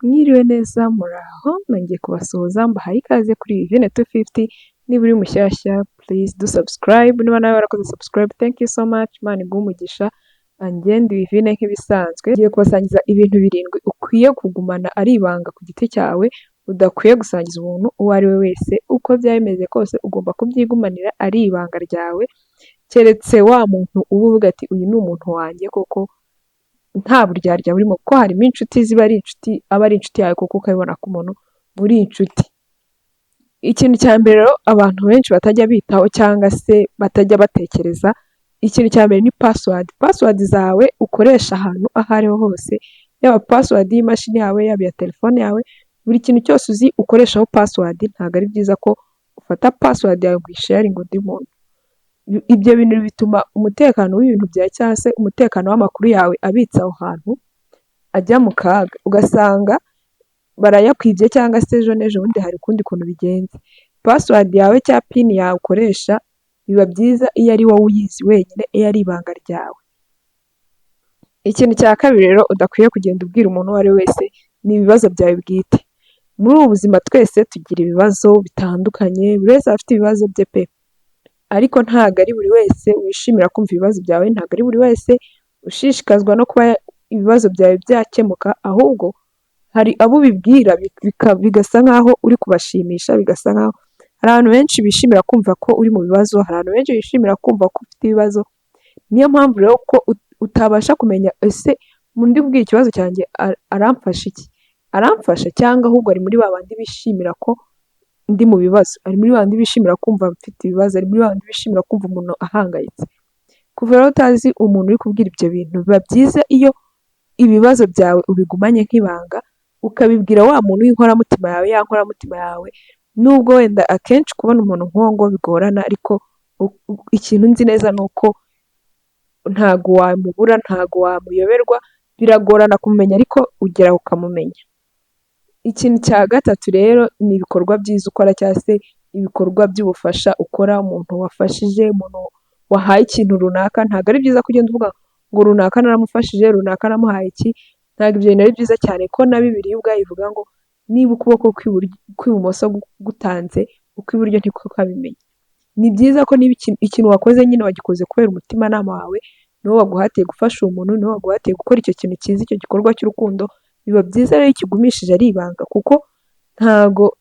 Mwiriwe neza, muraho, nongeye kubasuhuza mbahaye ikaze kuri Vivine 250. Niba uri mushyashya, please do subscribe. Niba nawe warakoze subscribe, thank you so much, Imana iguhe umugisha. Njye ndi Vivine nk'ibisanzwe, ngiye kubasangiza ibintu birindwi ukwiye kugumana ari ibanga ku giti cyawe, udakwiye gusangiza umuntu uwo ari we wese. Uko byaba bimeze kose, ugomba kubyigumanira ari ibanga ryawe, keretse wa muntu uba uvuga ati: "Uyu ni umuntu wanjye koko, nta buryarya burimo", kuko harimo inshuti ziba ari inshuti, aba ari inshuti yawe kuko ukabibona ko umuntu muri inshuti. Ikintu cya mbere rero abantu benshi batajya bitaho cyangwa se batajya batekereza, ikintu cya mbere ni password. Password zawe ukoresha ahantu aho ariho hose, yaba password y'imashini yawe, yaba iya telefone yawe, buri kintu cyose uzi ukoreshaho password, ntabwo ari byiza ko ufata password yawe ngo uyisharinge undi muntu. Ibyo bintu bituma umutekano w'ibintu byawe cyangwa se umutekano w'amakuru yawe abitse aho hantu ajya mu kaga, ugasanga barayakwibye cyangwa se ejo n'ejo bundi hari ukundi kuntu bigenze. Password yawe cyangwa PIN yawe ukoresha, biba byiza iyo ari wowe uyizi wenyine, iyo ari ibanga ryawe. Ikintu cya kabiri rero udakwiye kugenda ubwira umuntu uwo ari we wese ni ibibazo byawe bwite. Muri ubu buzima twese tugira ibibazo bitandukanye, buri wese aba afite ibibazo bye pe! Ariko ntabwo ari buri wese wishimira kumva ibibazo byawe, ntabwo ari buri wese ushishikazwa no kuba ibibazo byawe byakemuka, ahubwo hari abo ubibwira bigasa nkaho uri kubashimisha, bigasa nkaho hari abantu benshi bishimira kumva ko uri mu bibazo, hari abantu benshi bishimira kumva ko ufite ibibazo. Niyo mpamvu rero ko utabasha kumenya: ese umuntu ndi kubwira ikibazo cyanjye aramfasha iki? Aramfasha cyangwa ahubwo ari muri ba bandi bishimira ko ndi mu bibazo, ari muri ba bandi bishimira kumva mfite ibibazo, ari muri ba bandi bishimira kumva umuntu ahangayitse? Kuva rero utazi umuntu uri kubwira ibyo bintu, biba byiza iyo ibibazo byawe ubigumanye nk'ibanga, ukabibwira wa muntu w'inkoramutima yawe, ya nkoramutima yawe, nubwo wenda akenshi kubona umuntu nk'uwo nguwo bigorana, ariko ikintu nzi neza ni uko ntago wamubura, ntago wamuyoberwa, biragorana kumumenya ariko ugeraho ukamumenya. Ikintu cya gatatu rero ni ibikorwa byiza ukora cyangwa se ibikorwa by'ubufasha ukora, umuntu wafashije, umuntu wahaye ikintu runaka. Ntabwo ari byiza ko ugenda uvuga ngo runaka naramufashije, runaka namuhaye iki, ntabwo ibyo bintu ari byiza cyane, ko na Bibiliya ubwayo ivuga ngo niba ukuboko kw'ibumoso gutanze, ukw'iburyo ntikukabimenye. Ni byiza ko niba ikintu wakoze nyine wagikoze kubera umutimanama wawe, niwo waguhatiye gufasha uwo muntu, niwo waguhatiye gukora icyo kintu cyiza, icyo gikorwa cy'urukundo, biba byiza rero iyo ukigumishije ari ibanga, kuko ntago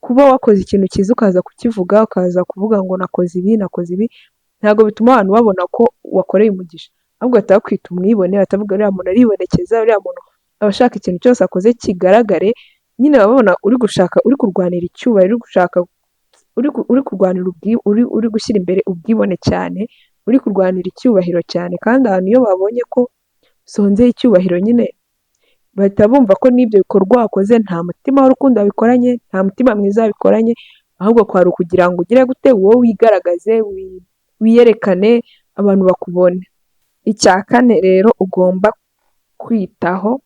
kuba wakoze ikintu cyiza ukaza kukivuga, ukaza kuvuga ngo nakoze ibi, nakoze ibi, ntabwo bituma abantu babona ko wakoreye umugisha, ahubwo bahita bakwita umwibone, bahita bavuga: "Uriya muntu aribonekeza, uriya muntu aba ashaka ikintu cyose akoze kigaragare", nyine baba babona uri gushaka, uri kurwanira icyubahiro, uri gushaka, uri kurwanira, uri gushyira imbere ubwibone cyane, uri kurwanira icyubahiro cyane, kandi abantu iyo babonye ko usonzeye icyubahiro nyine bahita bumva ko n'ibyo bikorwa wakoze nta mutima w'urukundo wabikoranye, nta mutima mwiza wabikoranye, ahubwo kwari ukugira ngo ugire gute? Wowe wigaragaze, wiyerekane, abantu bakubone. Icya kane rero ugomba kwitaho,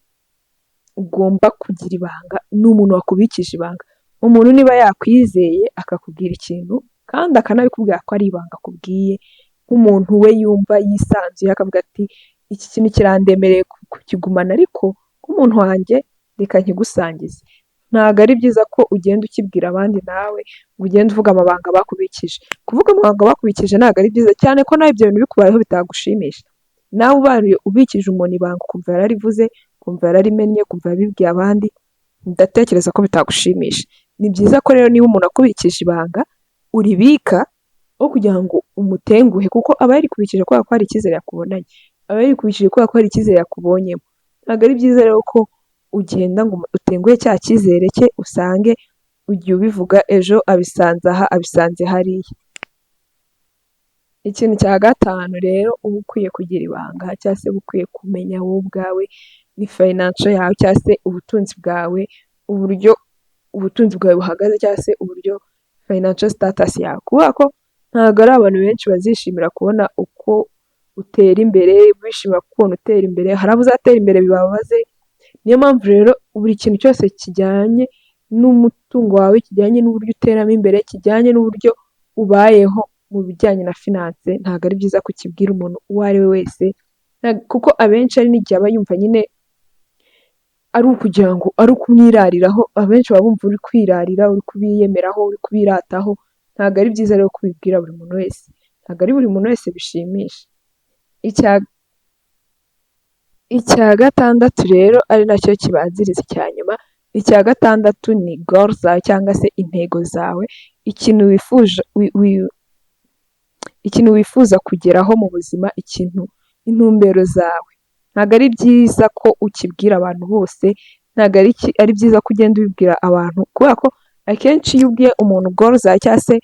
ugomba kugira ibanga, ni umuntu wakubikije ibanga. Umuntu niba yakwizeye akakubwira ikintu kandi akanabikubwira ko ari ibanga akubwiye, nk'umuntu we yumva yisanzuye akavuga ati: "Iki kintu kirandemereye kukigumana, ariko nk'umuntu wanjye reka nkigusangize", ntabwo ari byiza ko ugenda ukibwira abandi nawe, ngo ugende uvuga amabanga bakubikije. Kuvuga amabanga bakubikije ntabwo ari byiza cyane, ko nawe ibyo bintu bikubayeho bitagushimisha. Nawe ubaye ubikije umuntu ibanga ukumva yararivuze, ukumva yararimennye, ukumva yabibwiye abandi, ndatekereza ko bitagushimisha. Ni byiza ko rero niba umuntu akubikije ibanga uribika, aho kugira ngo umutenguhe, kuko aba yarikubikije kubera ko hari icyizere yakubonanye, aba yarikubikije kubera ko hari icyizere yakubonyemo. Ntabwo ari byiza rero ko ugenda ngo utenguhe cya cyizere cye, usange ugiye ubivuga, ejo abisanze aha, abisanze hariya. Ikintu cya gatanu rero uba ukwiye kugira ibanga cyangwa se uba ukwiye kumenya wowe ubwawe ni financial yawe cyangwa se ubutunzi bwawe, uburyo ubutunzi bwawe buhagaze cyangwa se uburyo financial status yawe, kubera ko ntabwo ari abantu benshi bazishimira kubona uko utera imbere, bishimira kukubona utera imbere, hari abo uzatera imbere bibabaze. Niyo mpamvu rero buri kintu cyose kijyanye n'umutungo wawe, kijyanye n'uburyo uteramo imbere, kijyanye n'uburyo ubayeho mu bijyanye na finance, ntabwo ari byiza kukibwira umuntu uwo ari we wese, kuko abenshi hari n'igihe aba yumva nyine Ari ukugira ngo ari ukumwirariraho, abenshi baba bumva uri kwirarira, uri kubiyemeraho, uri kubirataho. Ntabwo ari byiza rero kubibwira buri muntu wese, ntabwo ari buri muntu wese bishimisha. Icya gatandatu rero, ari nacyo kibanziriza icya nyuma, icya gatandatu ni goal zawe cyangwa se intego zawe, ikintu wifuza kugeraho mu buzima, ikintu, intumbero zawe. Ntabwo ari byiza ko ukibwira abantu bose, ntabwo ari byiza ko ugenda ubibwira abantu, kubera ko akenshi iyo ubwiye umuntu goal zawe cyangwa se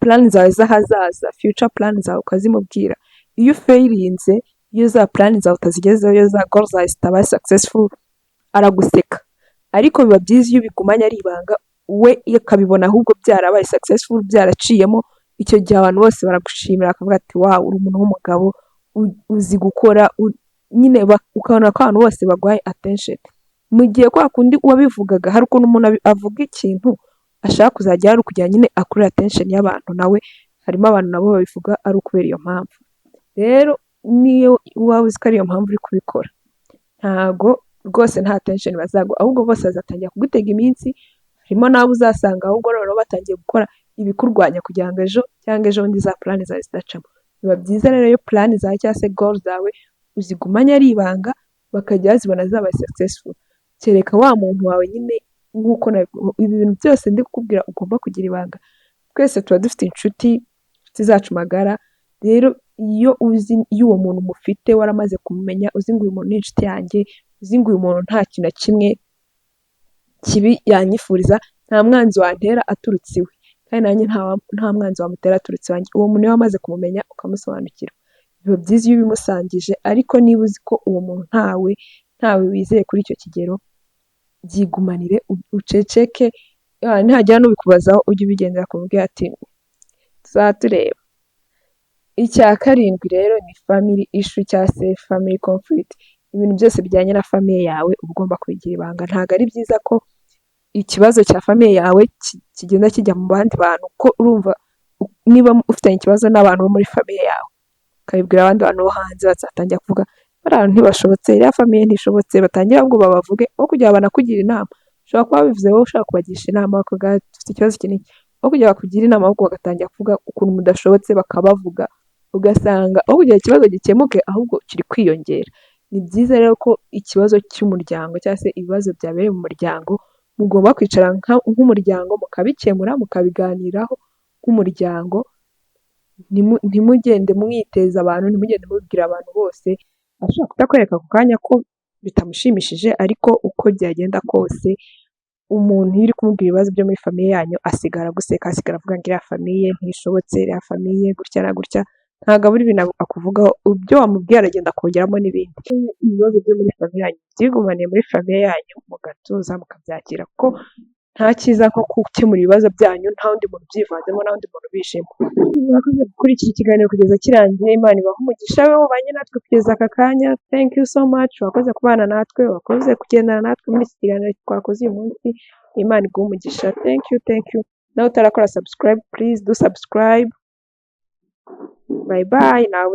plan zawe z'ahazaza, future plan zawe, ukazimubwira, iyo ufailinze, iyo za plan zawe utazigezeho, iyo za goal zawe zitabaye successful, araguseka. Ariko biba byiza iyo ubigumanye ari ibanga, we akabibona ahubwo byarabaye successful, byaraciyemo. Icyo gihe abantu bose baragushimira, bakavuga ati: "Wow, uri umuntu w'umugabo, uzi gukora." Nyine ukabona ko abantu bose baguhaye attention. Mu gihe kwa kundi wabivugaga, hari ukuntu umuntu avuga ikintu ashaka kuzajya ari ukugira nyine akurure attention y'abantu nawe, harimo abantu nabo babivuga ari ukubera iyo mpamvu. Rero niyo waba uzi ko ari iyo mpamvu uri kubikora, ntago rwose nta attention bazaguha, ahubwo bose bazatangira kugutega iminsi. Harimo n'abo uzasanga ahubwo noneho batangiye gukora ibikurwanya kugira ngo ejo cyangwa ejobundi za plan zawe zidacamo. Biba byiza rero iyo plan zawe cyangwa se goal zawe uzigumanye ari ibanga, bakajya bazibona zabaye successful. Kereka wa muntu wawe nyine, nk'uko ibi bintu byose ndi kukubwira ugomba kugira ibanga. Twese tuba dufite inshuti, inshuti zacu magara. Rero iyo uzi, iyo uwo muntu mufite waramaze kumumenya, uzi ngo uyu muntu ni inshuti yanjye, uzi ngo uyu muntu nta kintu na kimwe kibi yanyifuriza, nta mwanzi wantera aturutse iwe, kandi nanjye nta mwanzi wamutera aturutse iwanjye. Uwo muntu iyo wamaze kumumenya ukamusobanukirwa, biba byiza iyo ubimusangije. Ariko niba uzi ko uwo muntu ntawe wizeye kuri icyo kigero, byigumanire, uceceke. Nihagira n'ubikubazaho, ujye ubigendera kumubwira ati: "Tuzaba tureba." Icya karindwi rero ni family issue cyangwa se family conflict. Ibintu byose bijyanye na famille yawe uba ugomba kubigira ibanga. Ntabwo ari byiza ko ikibazo cya famille yawe kigenda kijya mu bandi bantu, kuko urumva niba ufitanye ikibazo n'abantu bo muri famille yawe, ukabibwira abandi bantu bo hanze, bazatangira kuvuga: "Bariya bantu ntibashobotse, iriya famille ntishobotse." Batangire ahubwo babavuge aho kugira ngo banakugire inama. Ushobora kuba wabivuze wowe ushaka kubagisha inama, bakavuga: "Dufite ikibazo iki n'iki," aho kugira bakugire inama ahubwo bagatangira kuvuga ukuntu mudashobotse, bakabavuga, ugasanga aho kugira ikibazo gikemuke ahubwo kiri kwiyongera. Ni byiza rero ko ikibazo cy'umuryango cyangwa se ibibazo byabereye mu muryango, mugomba kwicara nk'umuryango mukabikemura, mukabiganiraho nk'umuryango, ntimugende mwiteza abantu, ntimugende mubibwira abantu bose. Ashobora kutakwereka ako kanya ko bitamushimishije, ariko uko byagenda kose, umuntu iyo uri kumubwira ibibazo byo muri famille yanyu, asigara aguseka, asigara avuga ngo iriya famille ntishobotse, iriya famille gutya na gutya. Ntabwo abura ibintu akuvugaho, ibyo wamubwiye aragenda akongeramo n'ibindi. Ibibazo byo muri famille yanyu byigumaniye muri famille yanyu, mugatuza, mukabyakira, kuko nta cyiza nko gukemura ibibazo byanyu nta wundi muntu ubyivanzemo, nta wundi muntu ubijemo. Mwakoze gukurikira ikiganiro kugeza kirangiye, Imana ibahe umugisha wowe wabanye natwe kugeza aka kanya, thank you so much, wakoze kubana natwe, wakoze kugendana natwe muri iki kiganiro twakoze uyu munsi, Imana iguhe umugisha, thank you, thank you. Nawe utarakora subscribe, please do subscribe. Bye bye, nawe.